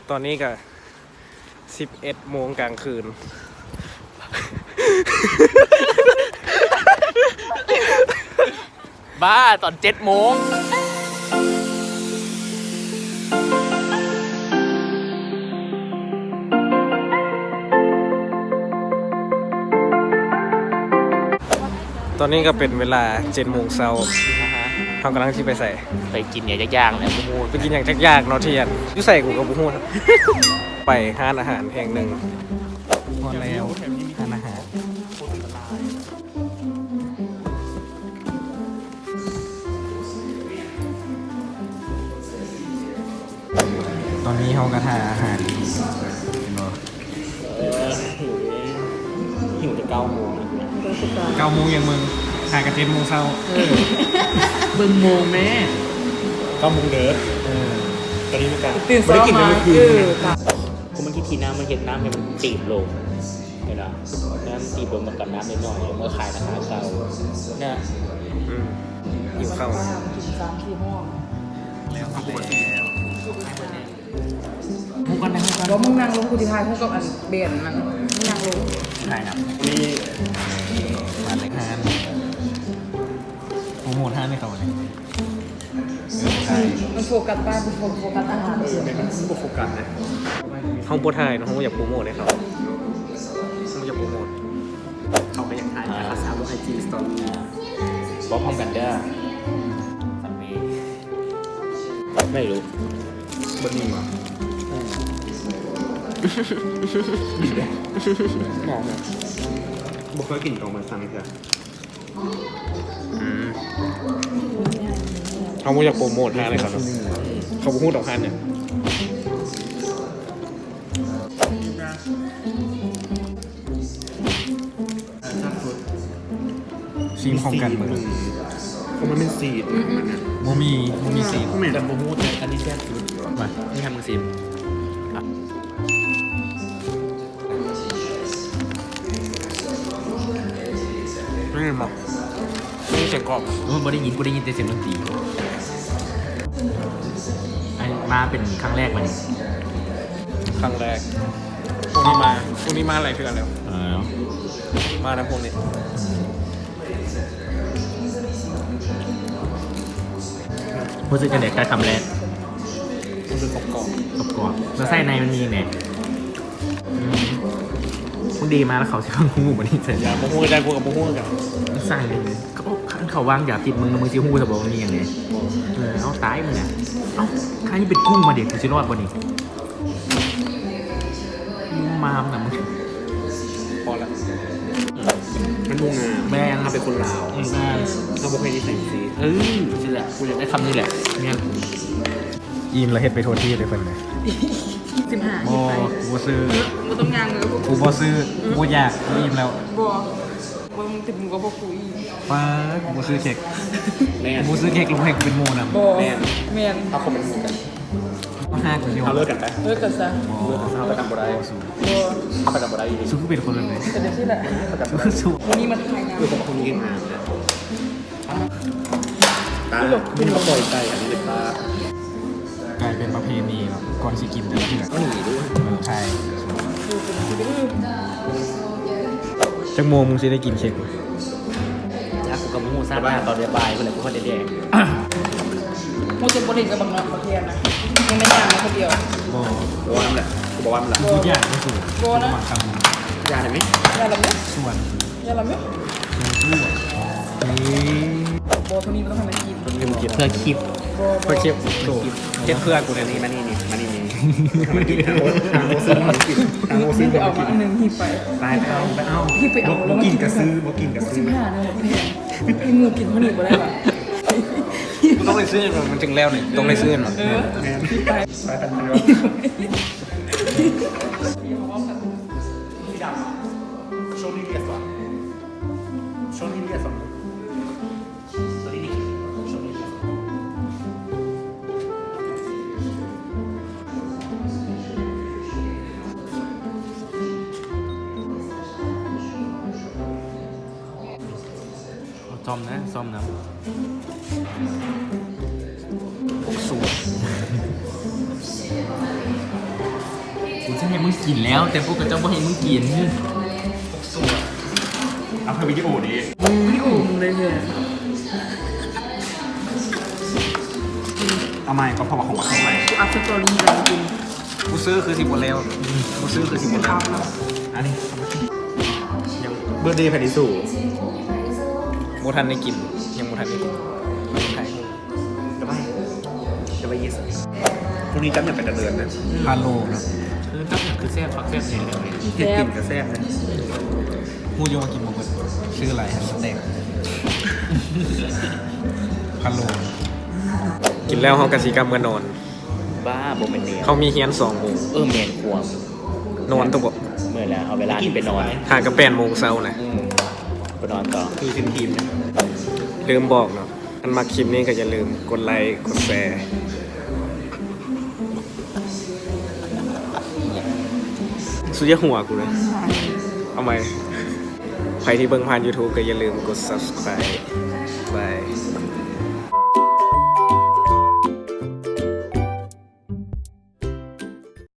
ຕອນນີ້ກະສິບເອັດໂມງກາງຄືນ. ບ້າ ຕອນເຈັດໂມງ. ຕອນນີ້ກະເປັນເວລາເຈັດໂມງເຊົ້າ. ເຮົາກຳລັງຊິໄປໃສ? ໄປກິນຫຍັງຈັກຢ່າງແຫຼະ ບໍ່ຮູ້ ໄປກິນຫຍັງຈັກຢ່າງເນາະທ່ຽນ. ຢູ່ໃສກູກະບໍ່ຮູ້. ໄປຮ້ານອາຫານແຫ່ງໜຶ່ງ. ຮອດແລ້ວ ຮ້ານອາຫານ. ຕອນນີ້ເຮົາກະຖ້າອາຫານ ເຫັນບໍ່? ເອີ ຫິວເດ້ ຫິວແຕ່ເກົ້າໂມງ. ເກົ້າໂມງຫຍັງມຶງ? ຫາກະເຈັດໂມງເຊົ້າ. ເອີ ເບິ່ງໂມງແມ້ ເກົ້າໂມງເດີ. ເອີ ຕອນນີ້ມັນກະຕື່ນເຊົ້າມາ ເອີ ເພາະມັນຂີ້ຖີ້ນ້ຳ ມັນເຮັດນ້ຳໃຫ້ມັນຕີບລົງ. ເຫັນບໍ່? ນ້ຳຕີບລົງມາກັບນ້ຳເລັກນ້ອຍ ເອົາມາຂາຍລາຄາເກົ່ານະ. ອືມ ຫິວເຂົ້າ. ກິນສາມສີ່ຫ້ອງ ແລ້ວ ຮູ້ກັນນະ ຮູ້ກັນ. ບໍ່ ມຶງນັ່ງລົງ ກູຊິຖ່າຍຮູບກັບອັນແບນນັ້ນ. ມຶງນັ່ງລົງ ຖ່າຍນຳ. ນີ້ ມາແຕ່ງງານ ໂປຣໂມດຮ້ານໃຫ້ເຂົານີ້. ມັນໂຟກັສບ້ານ ໂຟ ໂຟກັສອາຫານ. ເອີ ແມ່ນ ມັນບໍ່ໂຟກັສນະ. ເຮົາບໍ່ຖ່າຍເນາະ ເຮົາບໍ່ຢາກໂປຣໂມດໃຫ້ເຂົາ ເຮົາບໍ່ຢາກໂປຣໂມດ. ເຂົາກະຢາກຖ່າຍ ແຕ່ເຂົາສາວລົງໄອຈີສະຕໍຣີ. ບອກພ້ອມກັນເດີ. ໄມ່ຮູ້ ບໍ່ມີຫວາ? ອືມ ບໍ່ເຄີຍກິນຕອງໄປສັ່ງເທື່ອ. ອືມ ເຮົາບໍ່ຢາກໂປຣໂມດຮ້ານໃຫ້ເຂົາເນາະ ເຂົາບໍ່ຮູ້ດອກຮ້ານຫຍັງ. ຊີມພ້ອມກັນເບິ່ງ. ເພາະມັນເປັນຊີດ ບໍ່ມີ ບໍ່ມີຊີດ. ແມ່ນ ແຕ່ບໍ່ຮູ້ ແຕ່ອັນນີ້ແຊບສຸດ. ມາ ນີ້ໃຫ້ມຶງຊີມ. ໄດ້ຍິນບໍ່? ມີສຽງກອງ. ໂອ້ ບໍ່ໄດ້ຍິນ ກູໄດ້ຍິນແຕ່ສຽງດົນຕີ. ອັນມາເປັນຄັ້ງແລກບໍ່ນີ້? ຄັ້ງແລກ. ພວກນີ້ມາ ພວກນີ້ມາຫຼາຍເທື່ອແລ້ວ. ເອີ ມານຳພວກນີ້. ຮູ້ສຶກຈັ່ງໃດກັບຄຳແລກ? ຮູ້ສຶກກອບໆ ກອບໆ. ແລ້ວໄສ້ໃນມັນມີຫຍັງແດ່? ອືມ ມັນດີມາກ ແລ້ວເຂົາຊິຮູ້ບໍ່ນີ້? ຢ່າ ບໍ່ຮູ້ຄືກັນ ພວກກະບໍ່ຮູ້ຄືກັນ. ມັນສັ່ງເລີຍ ເຂົາ ຄັນເຂົາວາງຢາພິດມຶງ ແລ້ວມຶງຊິຮູ້ຊະບໍ່ວ່າມີຫຍັງແດ່? ເອີ ເອົາຕາຍມຶງນະ. ເອົ້າ ຄັນນີ້ເປັນກຸ້ງມາເດ ກູຊິລອດບໍ່ນີ້? ມຶງມາມນະມຶງ. ພໍລະ ມັນບໍ່ງາມ. ແມ່ນ ເຮົາເປັນຄົນລາວ. ອືມ ແມ່ນ ເຮົາບໍ່ໃຫ້ນິໄສຈັ່ງຊີ້. ເອີ ຊີ້ແຫຼະ ກູຢາກໄດ້ຄຳນີ້ແຫຼະ. ແມ່ນ. ອີ່ມລະເຮັດໄປທົ່ວທີ່ເລີຍເພິ່ນນະ. ສິບຫ້າ ບໍ່ ກູບໍ່ຊື້. ບໍ່ຕ້ອງຍ່າງເລີຍ ກູບໍ່ຊື້. ອືມ ກູບໍ່ຢາກ ກູອີ່ມແລ້ວ. ບໍ່ ບໍ່ຕ້ອງຕິດໝູ່ກັບພວກກູອີກ. ປ້າ ກູບໍ່ຊື້ເຄັກ. ແມ່ນ ກູບໍ່ຊື້ເຄັກລົງໃຫ້ກູເປັນໝູ່ນຳ. ບໍ່ ແມ່ນ ແມ່ນ ເຮົາຄົນເປັນໝູ່ກັນ. ເຮົາເລີກກັນໄປ. ເລີກກັນຊະ. ບໍ່ ເລີກກັນຊະ ເຮົາໄປນຳບໍ່ໄດ້. ບໍ່ ເຮົາໄປນຳບໍ່ໄດ້ອີ່ຫຼີ. ຊູຄືເປັນຄົນແບບໃດ? ເປັນຈັ່ງຊີ້ແຫຼະ. ຊູ ຊູ ມື້ນີ້ມາຖ່າຍງານ ເອີ ຂອງຄົນນີ້ຫາ ຕາຍ ນີ້ມາປ່ອຍໄກ່ ອັນນີ້ເປັນປາ. ກາຍເປັນປະເພນີແບບກ່ອນຊິກິນແຕ່ລະເທື່ອ. ເອີ ໃຊ່. ຈັກໂມງມຶງຊິໄດ້ກິນເຄັກ? ຈັກ ກູກະບໍ່ຮູ້ ຊາດໜ້າຕອນບ່າຍໆພຸ້ນແຫຼະ ກູຄ່ອຍໄດ້ແດກ. ຮູ້ສຶກບໍ່ຫຼິ້ນກັບບັກນ້ອຍບັກເທຍນະ ຍັງໄດ້ຍ່າງມາຄົນດຽວ. ບໍ່ ບໍ່ວ່ານຳແຫຼະ ກູບໍ່ວ່ານຳແຫຼະ. ບໍ່ ບໍ່ຢາກ ບໍ່ສູ້ ບໍ່ນະ ບໍ່ມັກກັບ. ຢ່າໄດ້ໄໝ? ຢ່າລະເມ ຊວນ ຢ່າລະເມ ຊວນ. ບໍ່ ໂທນີ້ບໍ່ຕ້ອງໃຫ້ມັນກິນ ເພື່ອຄລິບ ບໍ່ ເພື່ອຄລິບ ເຮັດເພື່ອກູແດ່. ນີ້ ມານີ້ ນີ້ ມານີ້ ນີ້ ທາງໂອ ທາງໂອຊື້ໃຫ້ມັນກິນ ທາງໂອຊື້ໃຫ້ມັນກິນ. ເອົາອັນໜຶ່ງນີ້ໄປ ໄປ ໄປເອົາ ໄປເອົາ ໄປເອົາ. ບໍ່ກິນກະຊື້ ບໍ່ກິນກະຊື້. ສິບຫ້າເດີ ແພງ ໃຫ້ໝູ່ກິນເທົ່ານີ້ບໍ່ໄດ້ຫວາ? ຕ້ອງໄດ້ຊື້ ມັນຈຶ່ງແລ້ວນີ້ ຕ້ອງໄດ້ຊື້ເນາະ. ເອີ ແມ່ນ ໄປ ໄປ ໄປ ໄປ. ເອົາຊອມນະ ຊອມນຳ. ພວກສູດ ໃຫ້ມຶງກິນແລ້ວ ແຕ່ພວກເຂົາເຈົ້າບໍ່ໃຫ້ມຶງກິນ. ເອົາເພື່ອວິດີໂອນີ້ ວິດີໂອເລີຍເດີ. ເອົາໃໝ່ກໍເພາະວ່າຂອງຫວານເອົາໃໝ່. ອັບສະຕໍຣີກັນກິນ. ກູຊື້ຄືຊິບໍ່ແລ້ວ ກູຊື້ຄືຊິບໍ່ແລ້ວ. ອັນນີ້ ເບີດເດໃຜນີ້ສູ? ບໍ່ທັນໄດ້ກິນ ຍັງບໍ່ທັນໄດ້ກິນ. ດະໄວ ດະໄວເຢສ. ພວກນີ້ຈັບຫຍັງໄປແຕ່ເດີນນະ? ພາໂລນະ. ເອີ ຈັບຫຍັງຄືແຊບຄັກແຊບແນ່ເລີຍ. ເຮັດກິນກໍແຊບນະ. ຮູ້ຢູ່ວ່າກິນບໍ່ເບິດ ຊື້ຫຼາຍໃຫ້ມັນແຕກ. ພາໂລ. ກິນແລ້ວເຮົາກໍຊິກັບເມືອນອນ. ບ້າ ບໍ່ແມ່ນແນວ. ເຮົາມີຮຽນສອງໂມງ. ເອີ ແມ່ນຄວາມ. ນອນຕົວະ. ເມື່ອລະເຮົາເວລາໄປນອນ ຫາກັບແປດໂມງເຊົ້ານະ. ອືມ ໄປນອນຕໍ່. ຄືເປັນທີມນະ. ລືມບອກເນາະ ຄັນມັກຄລິບນີ້ກໍຢ່າລືມກົດໄລ ກົດແຊ. ສຸດຢ່າຫົວກູເລີຍ. ເອົາໃໝ່. ໃຜທີ່ເບິ່ງຜ່ານ YouTube ກໍຢ່າລືມກົດ Subscribe ໄປ.